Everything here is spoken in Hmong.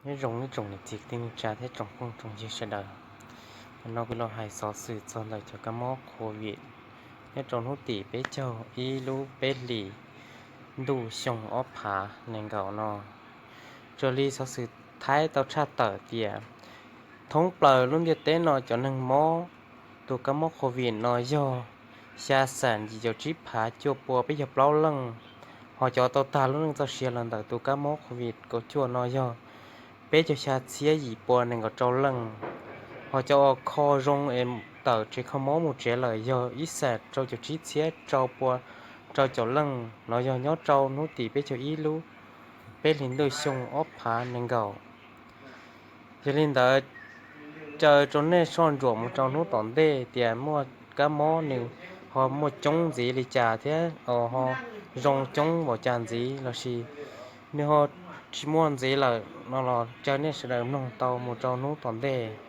Nyob zoo ib tsoom niam txiv kwv tij neej tsa thiab tsoom phooj tsoom ywg sawv daws. Nim no kuv los hais xov xwm txog ntawm cov kab mob covid nyob rau hnub tim peb caug ib lub peb hlis ntuj xyoo ob phav nees nkaum no. Raws li xov xwm Thaib tau tshaj tawm tias thoob plaws lub ntiaj teb no cov neeg mob tus kab mob covid no yog xya xam yim caum tsib phav cuaj pua peb caug plaub leej, ho cov tau tag lub neej txoj sia los ntawm tus kab mob covid kaum cuaj no yog peb caug xya txhiab yim pua nees nkaum rau leej, ho cov uas kho zoo es tawm tsev kho mob mus tsev lawm yog ib xam rau caum tsib txhiab rau pua rau caum leej. No yog nyob rau hnub tim peb caug ib lub peb hlis ntuj xyoo ob phav nees nkaum. Yog li ntawd, caw rau nej soj ntsuam mus rau hnub tom ntej tias muaj kab mob nws ho muaj coob ntxiv li cas thiab ho zoo coob npaum cas ntxiv lossis nws ho tsis muaj ntxiv lawm no los caw nej sawv daws mloog tau mus rau hnub tom ntej.